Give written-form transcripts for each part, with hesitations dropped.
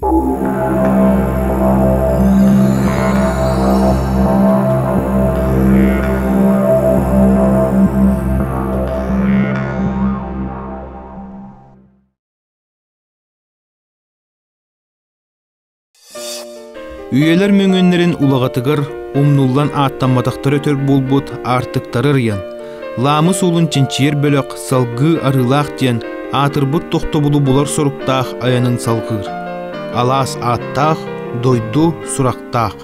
Үйэлэр мөҥүөннэрин улаҕатыгар умнуллан ааттамматахтара өтөр буолбут аартыктары арыйан, Лаамы суолун чинчийэр бөлөх салгыы Арыылаах диэн аатырбыт тохтобулу булар соруктаах айанын салҕыыр. Алаас ааттаах, дойду сурахтаах.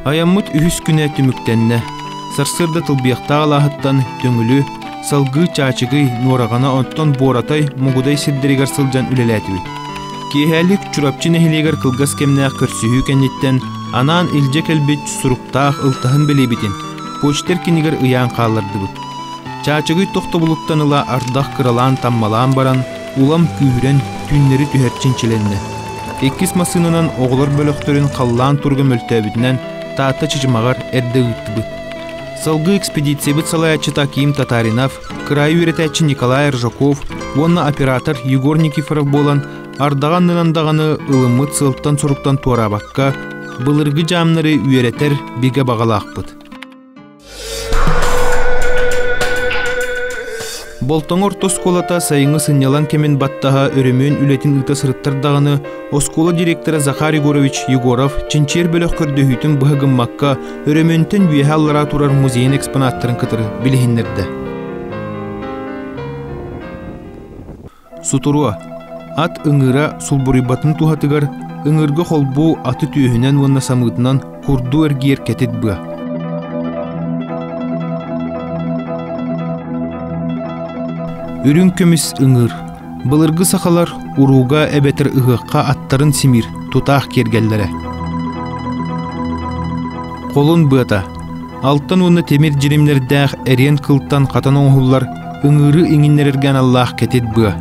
Айаммыт үһүс күнэ түмүктэннэ. Сарсыарда тылбыйахтаах алааһыттан Төҥүлү, салгыы Чаачыгый, Нуораҕана оттон Буоратай, Мугудай сирдэригэр сылдьан үлэлээтибит. Киэһээлик Чурапчы нэһилиэгэр кылгас кэмнээх көрсүһүү кэнниттэн анаан илдьэ кэлбит суруктаах ылтаһын бэлиэбитин почта эркинигэр ыйаан хааллардыбыт. Чаачыгый тохтобулуттан ыла ардах кыралаан таммалаан баран, улам күүһүрэн, түүннэри түһэр чинчилэннэ. Иккис массыынанан оҕолор бөлөхтөрүн халлаан туруга мөлтөөбүтүнэн Таатта Чычымаҕар эрдэ ыыттыбыт. Салгыы экспедициябыт салайааччыта Аким Татаринов, кыраайы үөрэтээччи Николай Аржаков уонна оператор Егор Никифоров буолан ардаҕа аннынан даҕаны ылыммыт сыалтан-соруктан туораабакка, былыргы дьаамнары үөрэтэр бигэ баҕалаахпыт. Болтоҥо орто оскуолата сайыҥҥы сынньалаҥ кэмин баттаһа өрөмүөн үлэтин ыыта сырыттар даҕаны, оскуола директора Захар Егорович Егоров чинчийэр бөлөх көрдөһүүтүн быһа гыммакка, өрөмүөнтэн үөһэ аллараа турар музейын экспонаттарын кытары билиһиннэрдэ. Сутуруо ат ыҥыыра сулбуруйбатын туһатыгар ыҥыырга холбуу аты түөһүнэн уонна самыытынан курдуу эргийэр кэтит быа. Үрүҥ көмүс ыҥыыр былыргы сахалар урууга эбэтэр ыһыахха аттарын симиир тутаах киэргэллэрэ. Холун быата алтан уонна тимир дьиримнэрдээх эриэн кылтан хатан оҥоһуллар ыҥыыры иҥиннэрэргэ аналлаах кэтит быа.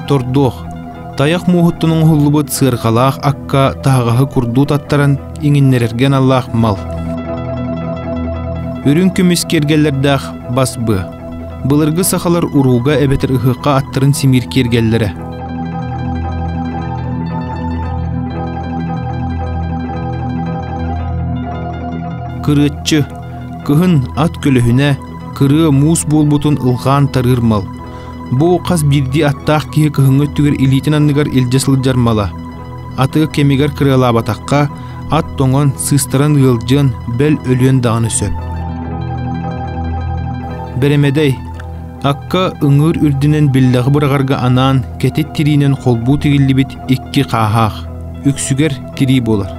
Тордуох тайах муоһуттан оҥоһуллубут сыарҕалаах акка таһаҕаһы курдуу таттаран иҥиннэрэргэ аналлаах мал. Үрүҥ көмүс киэргэллэрдээх бас быа. Былыргы сахалар урууга эбэтэр ыһыахха аттарын симиир киэргэллэрэ. Кырыаччы кыһын ат көлөһүнэ, кырыа муус буолбутун ылҕаан тарыыр мал. Бу хас биирдии аттаах киһи кыһыҥҥы өттүгэр илиитин анныгар илдьэ сылдьар мала. Аты кэмигэр кырыалаабатахха, ат тоҥон, сыыстаран ыалдьыан, бэл өлүөн даҕаны сөп. Бэрэмэдэй Акка ыҥыыр үрдүнэн биллэҕи быраҕарга анаан кэтит тириинэн холбуу тигиллибит икки хааһаах, үксүгэр тирии буолар.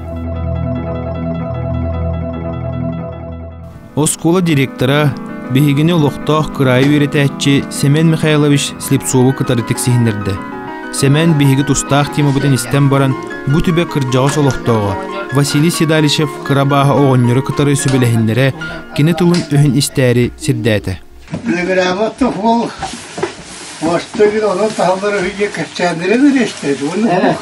Оскуола директора, биһигини олохтоох кыраайы үөрэтээччи Семен Михайлович Слепцову кытары тиксиһиннэрдэ. Сэмэн биһиги тустаах темабытын истэн баран, бу түбэ кырдьаҕас олохтооҕо Василий Седалищев кыра бааһа оҕонньору кытары сүбэлэһиннэрэ, кини тылын-өһүн истээри сирдээтэ. Телеграмма ол Мостогин онон таһаллар үһү кэпсээннэрин эриэстэри уонна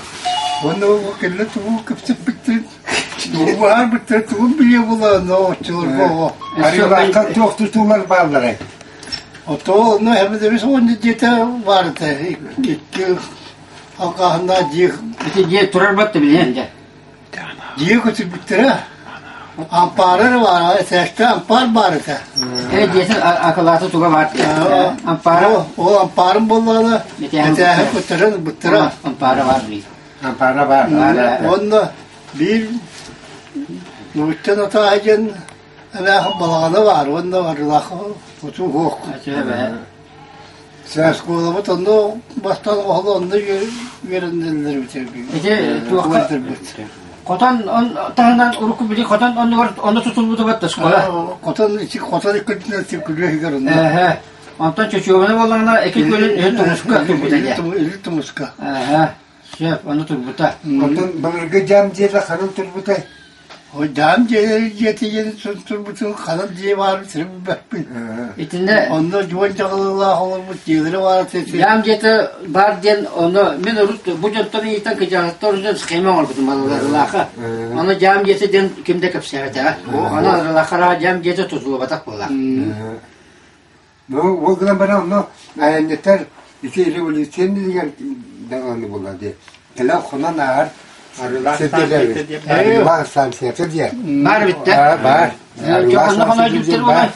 уонна ол кэллэ тугу кэпсэппиттэрин тугу баһаарбыттарын тугун билиэ буолла оччолорго оҕо Арыылаахха туох тутуулар баалларай? Ото онно эбэдэбис уонна дьиэтэ баар этэ икки алҕааһыннаах дьиэ Ити дьиэ турар батта билиэн дьэ. Дьиэ көтүрбүттэрэ. Ампаара эрэ баара, этээстээх ампаар баар этэ. Э, дьиэтин акылаата туга баар. Ампаара. Ол ампаарым буоллаҕына, этээһи көтөрөн ылбыттара. Ампаара баар биир. Ампаара баар. Уонна биир нуучча Натааһа диэн эмээхин балаҕана баар уонна барылаах утуу суох. Оскуолабыт онно бастаан оһоло онно үөрэнэллэр эбит Ити туохха хотон таһынан урукку били хотон оннугар онно тутуллубута батта школа. Хотон ити хотон иккитинэн күлүөһүгэр онно. Онтон чочуобана буоллаҕына ики күөлүн үһүн тумуска турбута дии. Үһүн тумуска. Сөп, ону турбута. Онтон былыргы дьаам дьиэтэ ханан турбутай? Ол дьаам дьиэтэ диэн турбутун ханан дьиэ баарын сири билбэппин. Итиннэ Онно дьуон дьаҕылыылаах олорбут дьиэлэрэ баар этэ. Дьаам дьиэтэ баар диэн ону мин урут бу дьонтон ыйытан кыдьаҕастар дьон схема оҥорбутум Арылаахха. Ону дьаам дьиэтэ диэн ким да кэпсээбэтэҕэ. Ону Арылаахха дьаам дьиэтэ тутуллубатах буолла. Ну, ол гынан баран онно айанньыттар ити революция иннигэр даҕаны буолла дии. Кэлэн хонон ааһар Арыылаах сирдэр станцията диэн Арыылаах станцията диэн. Баар эбит да? Баар. Арыылаах станцията диэн баар.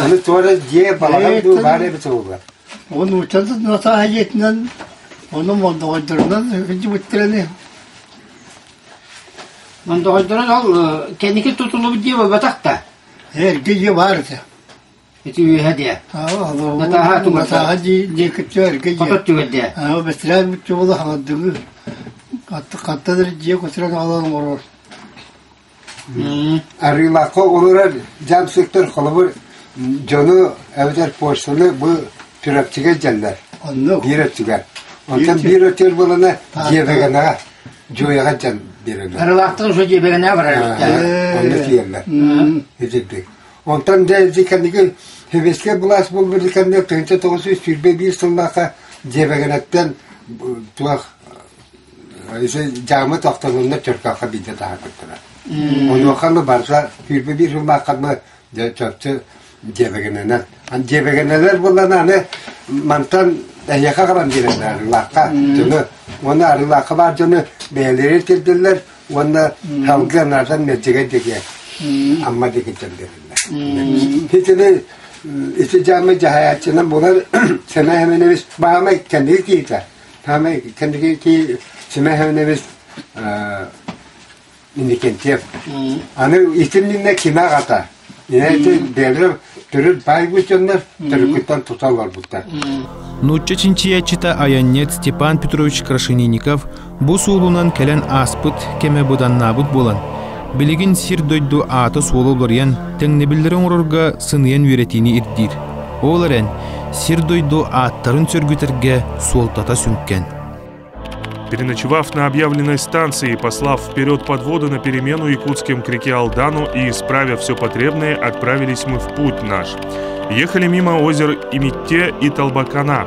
Аны туора дьиэ балаҕан дуу баар эбит буолла. Ол нууччалыы натааһа дьиэтинэн, ону мондоҕойдорунан сылдьыбыттарыны. Мондоҕойдорун ол кэнники тутуллубут дьиэ буолбатах да? Эргэ дьиэ баар этэ. Ити үөһэ диэ. Натааһа Натааһа диэкиччи эргэ дьиэ. Хотот түгэр диэ. Бэстирээн бүтчү буола хаҥардыҥы. Хаттан эрэ дьиэ көтүрэн аҕалан оҥорор. Арыылаахха олорор дьаамсыктар холобур дьону эбэтэр почтаны бу Чурапчыга илдьэллэр. Оннук. Биир өттүгэр. Онтон биир өттүгэр буолана дьиэбэгэнэҕэ Дьуойаҕа илдьэн биэрэллэр. Арыылаахтан уже дьиэбэгэнэҕэ барар эбиттэр. Онно тиийэллэр. Итирдик. Онтон дьэ ити кэнники Сэбиэскэй былаас буолбут кэннэ 1921 сыллаахха Дьиэбэгэнэттэн туох дьаамы тохтолунна Чөркөөххө биирдэ таһаарбыттара. Онуоха барыта 21 сыллаахха дьэ чопчу Дьиэбэгэнэнэн. Дьиэбэгэнэлэр буоллана аны мантан эһиэхэ хаban биэрэллэр Арыылаахха дьону. Уонна Арыылаахха баар дьону бэйэлэрин тирдэллэр уонна салгыы анаардан Мэлдьэгэ диэки Амма диэки дьэллэриллэр. Итини ити дьаамы дьаһайааччынан буолар Сэмэ Хэмэнэбис баамай кэнниги киһитэ. Таамай кэнниги ки Сэмэ Хэмэнэбис Иннокентьев. Аны итиннинэ кимэ аҕата. Ити бэйэлэрэ төрүт баайбыт дьоннор төрүккүттэн тута олорбуттар. Нуучча чинчийээччитэ айанньыт Степан Петрович Крашенинников бу суолунан кэлэн ааспыт кэмэ быданнаабыт буолан, билигин сир-дойду аата-суола уларыйан, тэҥнэбиллэри оҥорорго сыныйан үөрэтиини ирдиир. Ол эрэн, сир-дойду ааттарын сөргүтэргэ суолтата сүҥкэн. Переночевав на объявленной станции, послав вперед подводы на перемену якутским к реке Алдану и исправив все потребное, отправились мы в путь наш. Ехали мимо озер Имитте и Толбакана,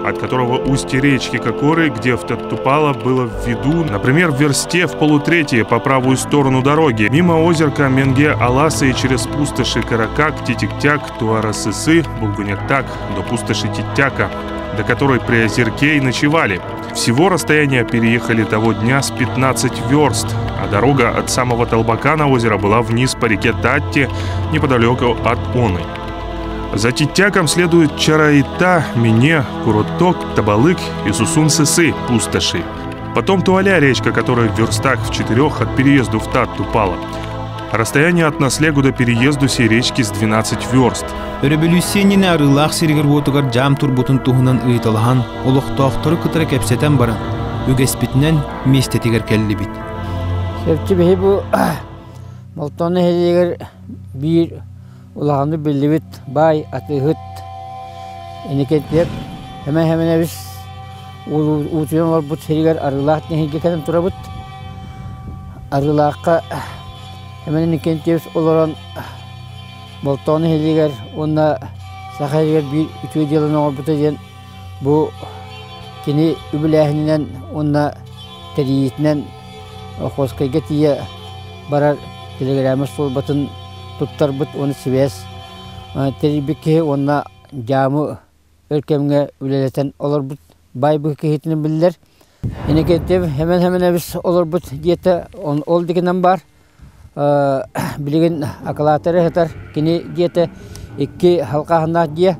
от которого устье речки Кокоры, где в Таттупало было в виду, например, в версте в полутретье по правую сторону дороги, мимо озерка Менге-Аласы и через пустоши Каракак, Титиктяк, Туарасысы, Булгуняктак до пустоши Титтяка, до которой при озерке и ночевали. Всего расстояние переехали того дня с 15 верст, а дорога от самого Толбакана озера была вниз по реке Татти, неподалеку от Оны. За Титяком следуют Чараита, Мине, Куроток, Табалык и Сусун-Сысы, пустоши. Потом Туаля речка, которая в верстах в четырех от переезду в Татту пала. Расстояние от наслегу до переезду сей речки с 12 верст. Өрөбөлүүссүйэ иннинэ Арыылаах сиригэр-уотугар дьаам турбутун туһунан ыйыталаһан, олохтоохтору кытары кэпсэтэн баран, үгэспитинэн миэстэтигэр кэллибит. Чэрчи биһи бу Болтоно нэһилиэгэр биир улаханнык биллибит баай атыыһыт Инникитиэп Эмэ Хэмэнэбис уутуйан олорбут сиригэр Арыылаах нэһилиэгэ кэлэн турабыт. Арыылаахха Эмэн Иннокентьевич олорон Болтоҕо нэһилиэгэр уонна Саха сиригэр биир үтүө дьыаланы оҥорбута диэн бу кини үбүлээһининэн уонна тэрийиитинэн Охотскайга тиийэ барар телеграмма суолбатын туттарбыт уонна сибээс тэрийбит киһи уонна дьаамы өр кэмҥэ үлэлэтэн олорбут баай быһыы киһитинэн биллэр. Иннокентьев Хэмэн Хэмэнэбис олорбут дьиэтэ ол дигинэн баар. Билигин акылаатары сытар кини дьиэтэ икки халҕаһыннаах дьиэ.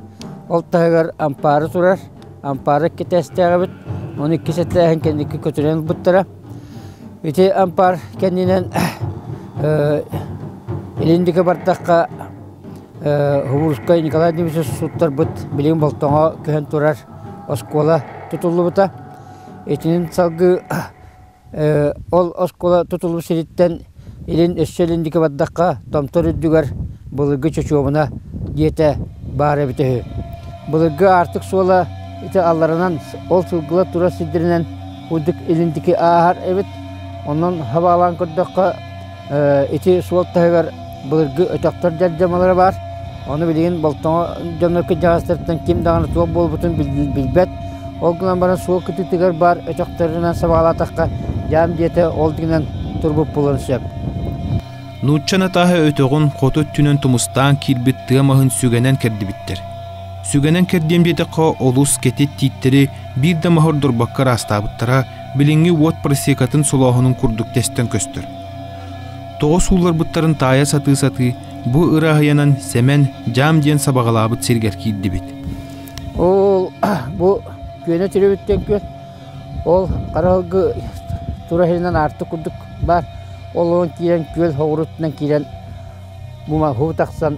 Ол таһыгар ампаары турар. Ампаары икки этээстээх эбит. Ону иккис этээһин кэнники көтүрэн ылбыттара. Ити ампаар кэннинэн илин диэки бардахха Хобурскай Николай Дмитриевич суттарбыт билигин Болтоҥо көһөн турар оскуола тутуллубута. Итинэн салгыы Ол оскуола тутуллубут сириттэн илин өссө илин диэки бардахха, Томтор үрдүгэр былыргы чочуобуна дьиэтэ баар эбитэ үһү. Былыргы аартык суола ити алларанан ол сылгылар турар сирдэринэн курдук илин диэки ааһар эбит. Онон хабаалаан көрдөххө, ити суол таһыгар былыргы өтөхтөр дьардьамалара баар. Ону билигин Болтоҥо дьоно кырдьаҕастартан ким даҕаны туох буолбутун билбэт. Ол гынан баран суол кытыытыгар баар өтөхтөрүнэн сабаҕалаатахха, дьаам дьиэтэ ол гынан турбут буолуон сөп. Нуучча Натааһа өтөҕүн хоту өттүнэн тумустаан киирбит тыа маһын сүгэнэн кэрдибиттэр. Сүгэнэн кэрдиэм диэтэххэ, олус кэтит тииттэри биир да маһы ордорбокко ыраастаабыттара билиҥҥи уот просекатын солооһунун курдук тэстэн көстөр. Тоҕо суулларбыттарын таайа сатыы-сатыы, бу ырааһыйанан Сэмэн дьаам диэн сабаҕалаабыт сиригэр киирдибит. Ол бу күөнэ төрүбүттэн күөн ол харалгы тура иһинэн аартык курдук баар. Ол онон киирэн күөл хоҕурутунан киирэн бу маһу тахсан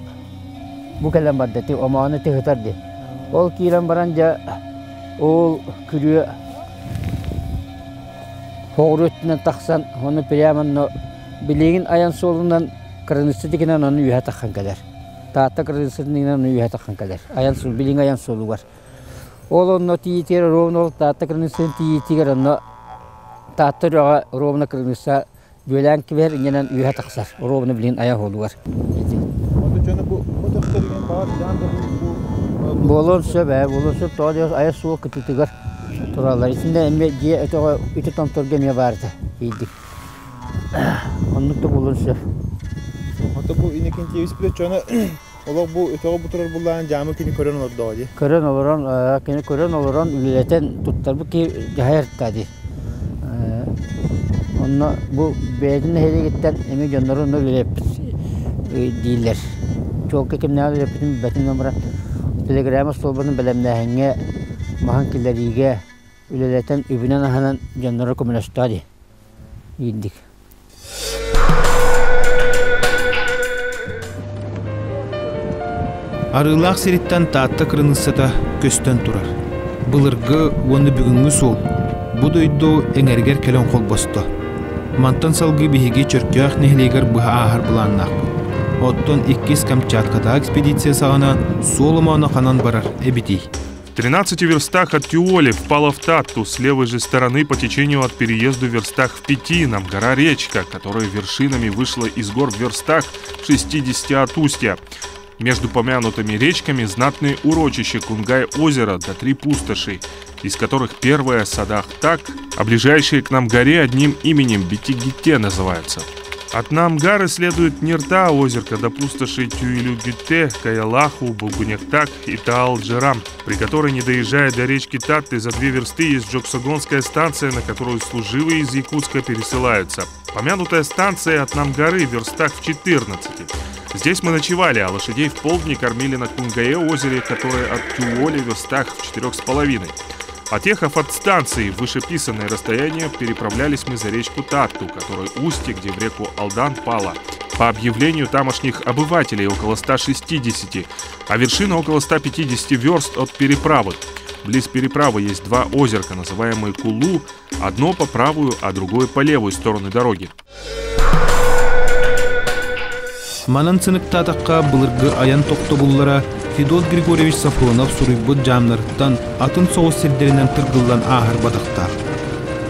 бу кэлэн барда ти омоону тыһытар дии. Ол киирэн баран дьэ ол күрүө хоҕуру өттүнэн тахсан ону прямо онно билигин айан суолунан кыраныысса дикинэн ону үөһэ таххан кэлэр. Таатта кыраныыссатын иһинэн ону үөһэ таххан кэлэр. Айан суол билиҥ айан суолугар. Ол онно тиийиитигэр ровно ол Таатта кыраныыссатын тиийиитигэр онно Таатта үрэҕэ ровно кыраныысса бүөлээн кибиһэр инньэнэн үөһэ тахсар ровно билигин айан суолугар. Буолуон сөп ээ, буолуон сөп. Тоҕо диэххэ айан суол кытыытыгар тураллар. Итиннэ эмиэ дьиэ өтөҕө ити томторго эмиэ баар этэ тиийдик. Оннук да буолуон сөп. Ото бу Иннокентьевич плечону олох бу өтөҕө бу турар буллаан дьаамы кини көрөн олордоҕо дии. Көрөн олорон, кини көрөн олорон үлэлэтэн туттарбыт киһи дьаһайар дии. Онно бу бэйэтин нэһилиэгиттэн эмиэ дьоннору онно үлэлэппит дииллэр. Чуолкай кимнээҕи үлэлэппитин билбэтим гынан баран телеграмма суолбатын бэлэмнээһиҥҥэ, маһын киллэриигэ үлэлэтэн үбүнэн-аһынан дьонноро көмөлөстөө дии диирдик. Арыылаах сириттэн Таатта кырыныссата көстөн турар. Былыргы уонна бүгүҥҥү суол бу дойду эҥэригэр кэлэн холбосто. Мантан салгыы биһиги Чөркөөх нэһилиэгэр быһа ааһар былааннаахпыт. Оттон иккис Камчаткатааҕы экспедиция саҕана суол омооно ханан барар эбитий? В 13 верстах от Тюоли впала в Татту, с левой же стороны по течению от переезду в верстах в пяти нам гора речка, которая вершинами вышла из гор в верстах 60 от устья. Между помянутыми речками знатные урочища Кунгай-озеро да три пустоши, из которых первая Садах-Так, а ближайшие к нам горе одним именем Бетигите называются. От Намгары следует Нерта озерка до пустоши Тюилюгюте, Каялаху, Булгунектак и Таал-Джерам, при которой, не доезжая до речки Татты, за две версты есть Джоксагонская станция, на которую служивые из Якутска пересылаются. Помянутая станция от Намгары в верстах в 14. Здесь мы ночевали, а лошадей в полдни кормили на Кунгае озере, которое от Тюоли в верстах в 4,5. Отъехав от станции в вышеписанное расстояние, переправлялись мы за речку Татту, которой устье, где в реку Алдан пало. По объявлению тамошних обывателей около 160, а вершина около 150 верст от переправы. Близ переправы есть два озерка, называемые Кулу, одно по правую, а другое по левую сторону дороги. Манан сыныктаатахха былыргы айан тохтобуллара Федот Григорьевич Сафронов суруйбут дьаамнарыттан атын соҕус сирдэринэн тыргыллан ааһар бадахтаах.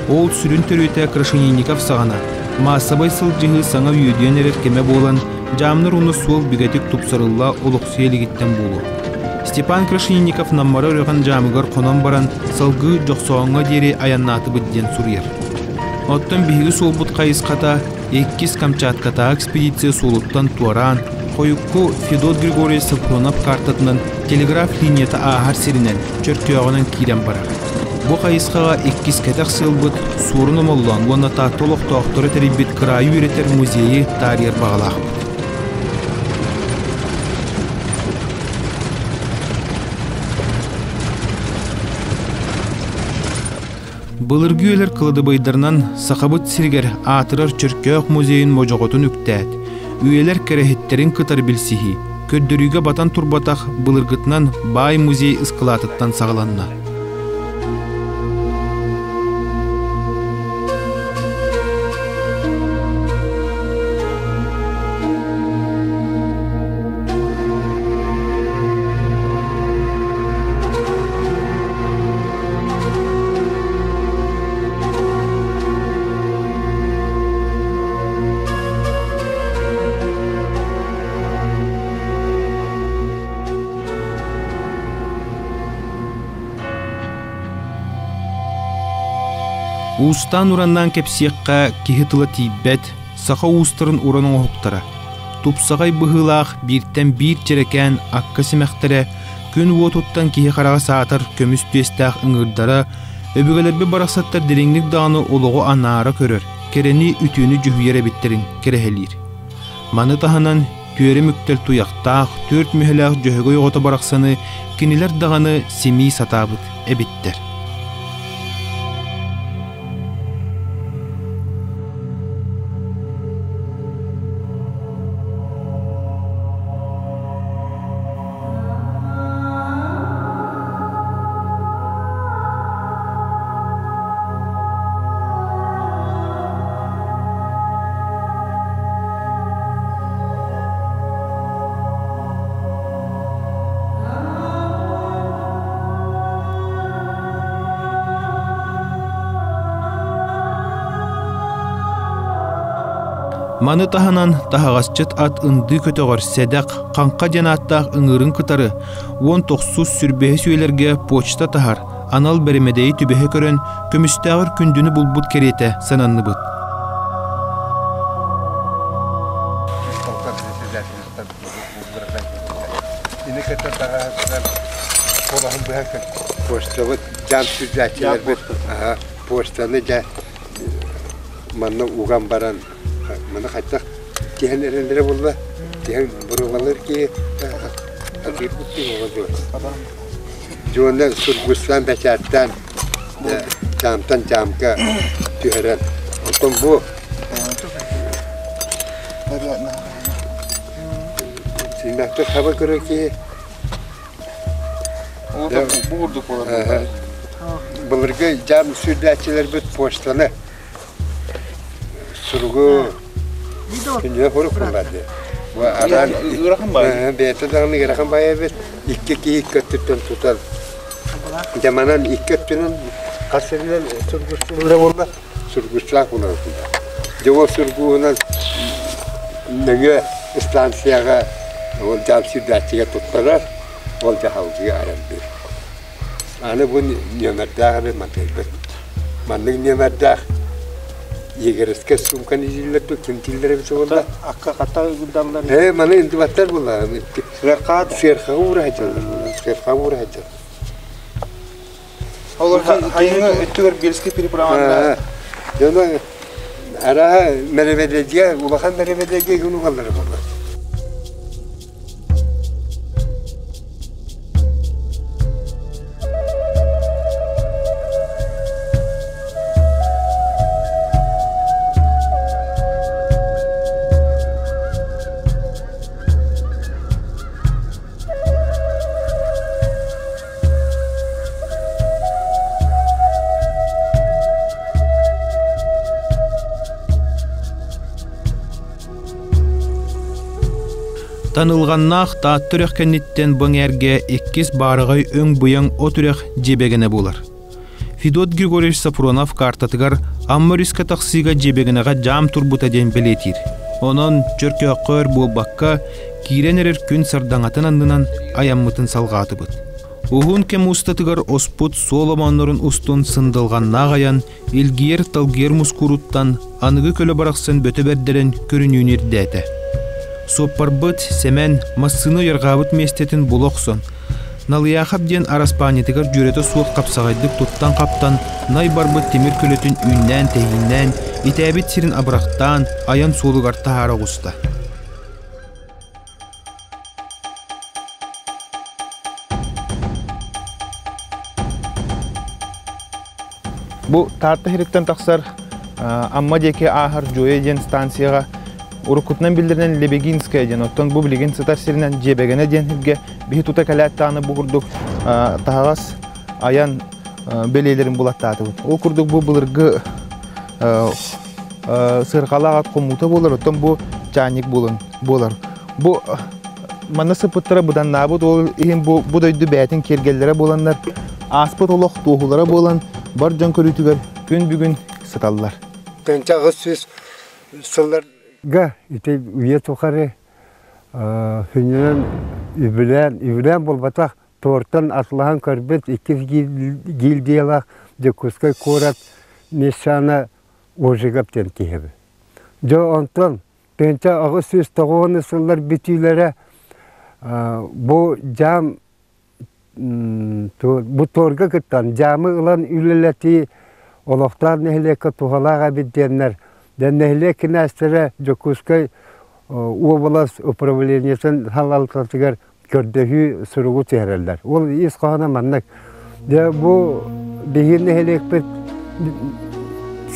Ол сүрүн төрүөтэ Крашенинников саҕана маассабай сылдьыһыы саҥа үөдүйэн эрэр кэмэ буолан, дьаамнар уонна суол бигэтик тупсарылла олохсуйа илигиттэн буолуо. Степан Крашенинников Наммара үрэҕин дьаамыгар хонон баран, салгыы Дьохсооҥҥо диэри айаннаатыбыт диэн суруйар. Оттон биһиги суолбут хайысхата иккис Камчаткатааҕы экспедиция суолуттан туораан, хойукку Федот Григорьевич Сафронов картатынан телеграф линията ааһар сиринэн Чөркөөҕүнэн киирэн барар. Бу хайысхаҕа иккис кэтэх сыалбыт Суорун Омоллоон уонна Таатта олохтоохторо тэрийбит кыраайы үөрэтэр музейы таарыйар баҕалаахпыт. Былыргы үйэлэр кыладабыайдарынан Сахабыт сиригэр аатырар Чөркөөх музейын модьоҕотун үктээт, үйэлэр кэрэһиттэрин кытары билсиһии, көрдөрүүгэ батан турбатах былыргытынан баай музей ыскылаатыттан саҕаланна. Уустаан-ураннаан кэпсиэххэ киһи тыла тиийбэт, саха уустарын уран оҥоһуктара. Тупсаҕай быһыылаах бииртэн биир дьэрэкээн акка симэхтэрэ, күн уотуттан киһи хараҕа саатар көмүс түөстээх ыҥыырдара, өбүгэлэрбит барахсаттар дириҥник даҕаны олоҕу анаара көрөр, кэрэни үтүөнү дьүһүйэр эбиттэрин кэрэһэлиир. Маны таһынан түөрэ мүктэл туйахтаах, түөрт мүһэлээх дьөһөгөй оҕото барахсаны кинилэр даҕаны симии сатаабыт эбиттэр. Маны таһынан таһаҕасчыт ат ындыы көтөҕөр сэдэх Хаҥха диэн ааттаах ыҥыырын кытары уон тохсус сүрбэһис үйэлэргэ почта таһар анал бэрэмэдэйи түбэһэ көрөн көмүстээҕэр күндүнү булбут кэриэтэ сананныбыт. Почтабыт дьаам сүрдээччилэрбит почтаны дьэ манна уган баран маны хайдах тиһэн эрэллэрэ буолла тиһэн буруолалар киһи атыырбыт киһи оҕо Дьуона сургустаан бэчээттээн чаамтан чаамка түһэрэн оттон бу сиҥнэхтик хаба көрөр киһи бу курдук буолар былыргы дьаам сүүрдээччилэрбит почтаны суругу күнүө хорук буолар дии ыарахан баайы бэйэтэ даҕаны ыарахан баайы эбит икки киһи икки өттүттэн тутан дьэ манан икки өттүнэн хас сиринэн сургустуулара буолла сургустаах буолар дьэ ол сургуһунан нөҥүө станцияҕа ол дьаам сүүрдээччигэ туттарар ол дьаһалдьыга айанныыр Аны бу нүөмэрдээх эбит мантыйбыт. Маннык нүөмэрдээх егерскэй суумканы иилэллэр дуо, ким тииллэр эбит буолла? Акка хата ыгдаллар. Ээ, маны индибаттар буолла. Сыархаҕа сыархаҕа уура сылдьаллар буолла. Сыархаҕа уура сылдьаллар. Олор хайыҥы өттүгэр Бельский переправанда. Дьоно арааһа мэрэбэдэдьигэ улахан мэрэбэдэдьигэ күн угаллара буолла. Танылҕаннаах Таатта үрэх кэнниттэн бу эҥээргэ иккис баараҕай өҥ-быйаҥ от үрэх дьиэбэгэнэ буолар. Федот Григорьевич Сафронов картатыгар Амма өрүскэ тахсыыга дьиэбэгэнэҕэ дьаам турбута диэн бэлиэтиир. Онон Чөркөөххө өр буолбакка, киирэн эрэр күн сардаҥатын аннынан айаммытын салҕаатыбыт. Уһун кэм устатыгар оспут суол омооннорун устун сындылҕаннаах айан илгийэр-талгыйар мускууруттан аныгы көлө барахсан бөтө бэрдэрэн көрүнүүнү ирдээтэ. Суоппарбыт Сэмэн массыына уйарҕаабыт миэстэтин була охсон, Налыйаахап диэн араспаанньатыгар дьүөрэтэ суох хапсаҕайдык туттан-хаптан, най барбыт тимир көлөтүн үүннээн-тэһииннээн, итээбит сирин абырахтаан, айан суолугар таһаара оҕуста. Бу Таатта сириттэн тахсар Амма диэки ааһар Дьуойа диэн станцияҕа уруккутунан биллэринэн Лебегинская диэн, оттон бу билигин сытар сиринэн Дьиэбэгэнэ диэн сиргэ биһи тута кэлээт даҕаны бу курдук таһаҕас айан бэлиэлэрин булаттаатыбыт. Ол курдук бу былыргы сыарҕалаах ат хомуута буолар, оттон бу чаанньык буолан буолар. Бу манна сыппыттара быданнаабыт ол иһин бу, бу дойду бэйэтин киэргэллэрэ буоланнар, ааспыт олох туоһулара буолан, бар дьон көрүүтүгэр күн бүгүн сыталлар. Тыһыынча аҕыс сүүс сылларга ити үйэ тухары сүнньүнэн үбүлээн, үбүлээн буолбатах, туортан атылаһан көрбүт иккис гильдиялаах Дьокуускай куорат Мещана Ожегов диэн киһи эбит. Дьэ онтон 1890 сыллар бүтүүлэрэ бу дьаам бу торга кыттан дьаамы ылан үлэлэтии олохтоох нэһилиэккэ туһалаах эбит диэннэр нэһилиэк кинээстэрэ Дьокуускай уобалас управлениетын салалтатыгар көрдөһүү суругу түһэрэллэр. Ол ис хоһооно маннык. Дьэ бу биһиги нэһилиэкпит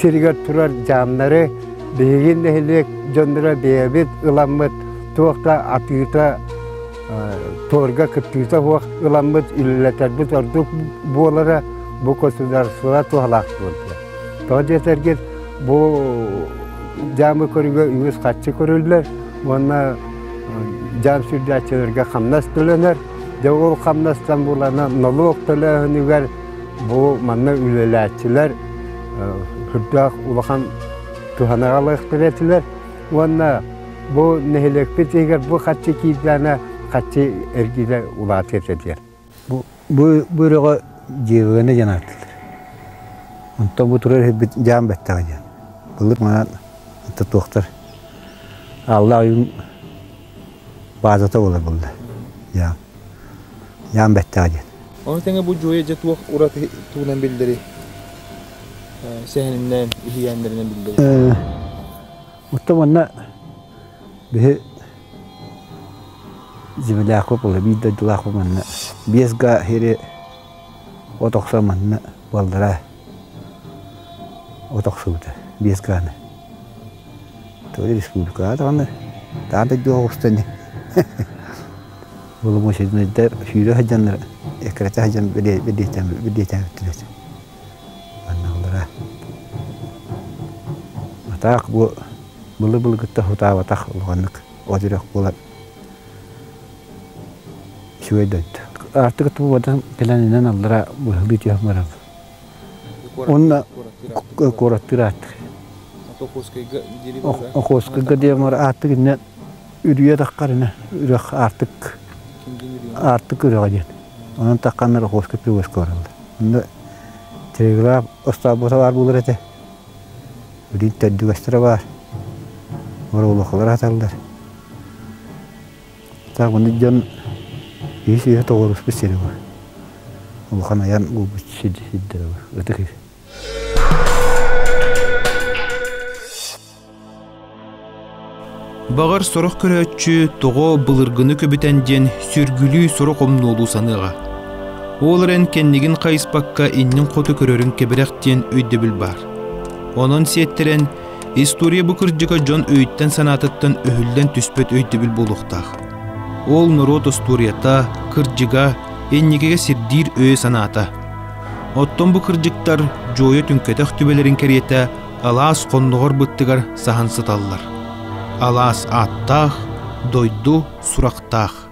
сиригэр турар дьаамнары биһиги нэһилиэк дьонноро бэйэбит ыламмыт туох да атыыта торга кыттыыта суох ыламмыт үлэлэтэрбит ордук буолара бу государство туһалаах буолла. Тоҕо диэтэргит бу дьаамы көрүүгэ үгүс харчы көрүллэр уонна дьаам сүрдээччилэргэ хамнас төлөнөр. Дьэ ол хамнастан булана нолуок төлөөһүнүгэр бу манна үлэлээччилэр сүрдээх улахан туһанаҕалыахтар этилэр уонна бу нэһилиэкпит иһигэр бу харчы киирдээнэ харчы эргиирэ улаатыа этэ диэн. Бу бу үрэҕи дьиэбэгэнэ диэн ааттыыллар. Онтон бу турар иһирбит дьаам бэттэҕэ диэн. Былыр манан туохтар Алла ойуун баазата буолар буолла. Дьаам. Дьаам бэттэҕэ диэн. Ону тэҥэ бу дьуойа дьэ туох ураты тугунан биллэрий? Сэһэнинэн, иһийээннэринэн биллэрий? Оттон манна биһи земляков буолла, биир дойдулаахпыт манна 5 га сири от охсон манна буоллара от охсубута 5 гааны. Тоҕо республикаҕа даҕаны таах дойдуга оҕуста ини. Боломуочунайдар сүүрэ сылдьаннар эккирэтэ сылдьан бэлиэтээбиттэр этэ. Манналлара. Атаах бу былыр-былыргыттан сутаабатах улаханнык от үрэх буолан үчүгэй дойду. Аартык тубубатан кэлэнинэн аллара быһылыы түһэн баран Уонна куораттыыр ааттык. Охотскайга диэн бар ааттык иннэ үрүйэ таххарына үрэх аартык аартык үрэҕэ диэн. Онон тахханнар Охотскай привозка бараллар. Онно телеграф остаабыта баар буолар этэ. Билин төрдүгэстэрэ баар. Боруулахалар аталлар. Так онно дьон үһүс үйэ тоҕуоруспут сирэ бар. Улахан айан буолбут сирдэрэ бар. Ытык үһү. Баҕар сорох көрөөччү тоҕо былыргыны көбүтэн диэн сүргүлүү сорох омнуолуу саныаҕа. Ол эрэн кэннигин хайыспакка иннин хоту көрөрүн кэбирэх диэн өйдөбүл баар. Онон сиэттэрэн История бу кырдьыга дьон өйүттэн-санаатыттан өһүллэн түспэт өйдөбүл буолуохтаах. Ол норуот остуоруйата, кырдьыга, инникигэ сирдиир өйө-санаата. Оттон бу кырдьыктар дьуойа түҥкэтэх түбэлэрин кэриэтэ алаас хонноҕор быттыгар саһан сыталлар. Алаас ааттаах, дойду сурахтаах.